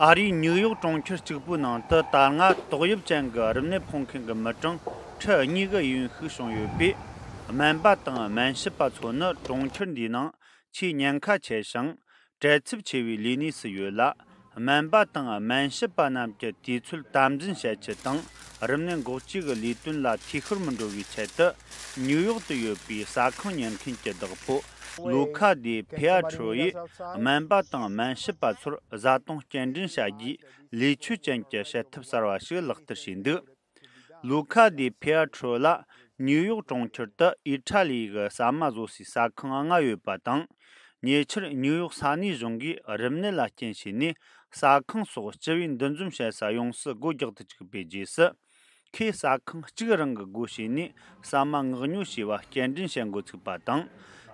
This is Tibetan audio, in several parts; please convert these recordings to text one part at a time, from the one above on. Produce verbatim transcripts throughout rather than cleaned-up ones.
ཨ་རིའི་ཉིའུ་ཡོག་གྲོང་ཁྱེར་གཅིག་པུའི་ནང་དུ་ད་སྔ་ཏོག་དབྱིབས་ཅན་གྱི་རིམས་ནད་ཕོག་མཁན་གྱི་མི་གྲངས་ཁྲི་གཉིས་ཀྱི་ཡན་ཤུལ་བྱུང་ཡོད་པས། སྨན་པ་དང་སྨན་ཞབས་པ་ཚོ་ནི་གྲོང་ཁྱེར་འདིའི་ནང་ཆེས་ཉེན་ཁ་ཆེ་ཞིང་བྲེལ་འཚུབ་ཆེ་བའི་ལས་གནས་སུ་ཡོད་ལ། སྨན་པ་དང་སྨན་ཞབས་པ་རྣམས་ཀྱི་དུས་ཚོད་དམ་འཛིན་བྱེད་ཆེད་དང་། རིམས་ནད་འགོག་བཅོས་ཀྱི་ལས་དོན་ལ་འཐུས་ཤོར་མི་འགྲོ་བའི་ཆེད་དུ། ཉིའུ་ཡོག་ཏུ་ཡོད་པའི་ཟ་ཁང་ཉར་མཁན་གྱི་བདག་པོ་ལུ་ཁ་ཌི་ཕེ་ཨ་ཁྲོ་ཡིས། སྨན་པ་དང་སྨན་ཞབས་པ་ཚོར་བཟའ་བཏུང་སྐྱེལ་འདྲེན་བྱ་རྒྱུའི་ལས་ཆོད་ཅན་གྱི་བྱེད་ཐབས་གསར་བ་ཞིག་ལག་བསྟར་བྱས་འདུག་ལུ་ཁ་ཌི་ཕེ་ཨ་ཁྲོ་ལ་ཉིའུ་ཡོག་གྲོང་ཁྱེར་དུ་ཨི་ཊ་ལི་གི་ཟ་མ་བཟོ་སའི་ཟ་ཁང་ལྔ་ཡོད་པ་དང་། ཉེ་ཆར་ཉིའུ་ཡོག་ས་གནས་གཞུང་གིས་རིམས་ནད་ལ་རྐྱེན་བྱས་ནས་ཟ་ཁང་སོགས་སྤྱི་པའི་འདུ་འཛོམས་བྱེད་ས་ཡོངས་སུ་སྒོ་རྒྱག་ཏུ་བཅུག་པའི་རྗེས་སུ། ཁོས་ཟ་ཁང་གཅིག་རང་གི་སྒོ་ཕྱེ་ནས་ཟ་མ་མངགས་ཉོ་བྱས་པ་སྐྱེལ་འདྲེན་བྱེད་འགོ་ཚུགས་པ་དང་།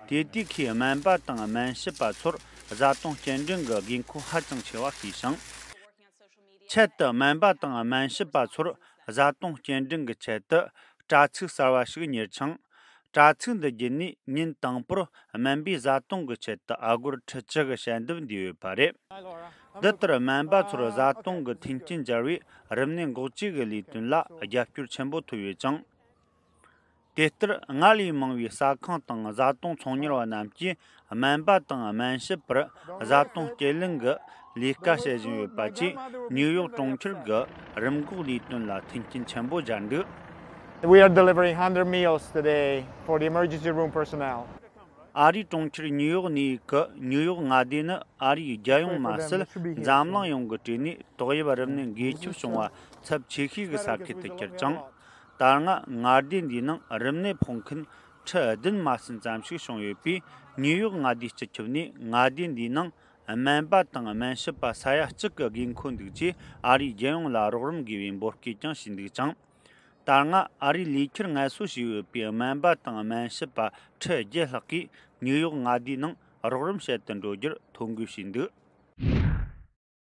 དེ་དུས་ཁོས་སྨན་པ་དང་སྨན་ཞབས་པ་ཚོར་བཟའ་བཏུང་སྐྱེལ་འདྲེན་གྱི་དགོས་མཁོ་ཧ་ཅང་ཆེ་བ་ཤེས་ཤིང་། ཆེད་དུ་སྨན་པ་དང་སྨན་ཞབས་པ་ཚོར་བཟའ་བཏུང་སྐྱེལ་འདྲེན་གྱི་ཆེད་དུ་དྲ་ཚིགས་གསར་བ་ཞིག་གཉེར་ཅིང་། དྲ་ཚིགས་འདི་བརྒྱུད་ནས་ཉིན་དང་པོར་སྨན་པས་བཟའ་བཏུང་གི་ཆེད་དུ་ཨ་སྒོར་ཁྲི་བཅུ་གི་ཞལ་འདེབས་འདིས་ཡོད་པ་རེད། འདི་ལྟར་སྨན་པ་ཚོར་བཟའ་བཏུང་གི་མཐུན་རྐྱེན་སྦྱར་བས་རིམས་ནད་འགོག་བཅོས་ཀྱི་ལས་དོན་ལ་རྒྱབ་སྐྱོར་ཆེན་པོ་ཐོབ་ཡོད་ཅིང་། དེ་ལྟར་སྔར་ལས་མང་བའི་ཟ་ཁང་དང་བཟའ་བཏུང་ཚོང་གཉེར་བ་རྣམས་ཀྱིས་སྨན་པ་དང་སྨན་ཞབས་པར་བཟའ་བཏུང་སྐྱེལ་ལེན་གྱི་ལས་ཀ་བྱེད་བཞིན་ཡོད་པ་བཅས་ཉིའུ་ཡོག་གྲོང་ཁྱེར་གྱི་རིམས་འགོག་ལས་དོན་ལ་མཐུན་རྐྱེན་ཆེན་པོ་སྦྱར་འདུག We are delivering one hundred meals today for the emergency room personnel. ཨ་རིའི་གྲོང་ཁྱེར་ཉིའུ་ཡོག་ནས་ཡིན་གྱི་ཉིའུ་ཡོག་མངའ་སྡེ་ནི་ཨ་རིའི་རྒྱལ་ཡོངས་མ་ཟད་འཛམ་གླིང་ཡོངས་ཀྱི་གྲས་ནས་ཏོག་དབྱིབས་རིམས་ནད་འགོས་ཁྱབ་བྱུང་བ་ཚབས་ཆེ་ཤོས་ཀྱི་ས་ཁུལ་དུ་གྱུར་ཅིང་། ད་སྔ་མངའ་སྡེ་འདིའི་ནང་རིམས་ནད་ཕོག་མཁན་ཁྲི་བདུན་མ་ཟིན་ཙམ་ཞིག་བྱུང་ཡོད་པས། ཉིའུ་ཡོག་མངའ་སྡེའི་སྤྱི་ཁྱབ་ནས་མངའ་སྡེ་འདིའི་ནང་སྨན་པ་དང་སྨན་ཞབས་པ་ས་ཡ་གཅིག་གི་དགོས་མཁོ་འདུག་ཅེས་ཨ་རིའི་རྒྱལ་ཡོངས་ལ་རོགས་རམ་དགོས་པའི་འབོད་སྐུལ་ཀྱང་བྱས་འདུག་ཅིང་། ད་སྔ་ཨ་རིའི་ལས་འཁྱུར་ངལ་གསོ་བྱས་ཡོད་པའི་སྨན་པ་དང་སྨན་ཞབས་པ་ཁྲི་བརྒྱད་ལྷག་གིས་ཉིའུ་ཡོག་མངའ་སྡེའི་ནང་རོགས་རམ་བྱེད་དུ་འགྲོ་རྒྱུར་ཐོ་འགོད་བྱས་འདུག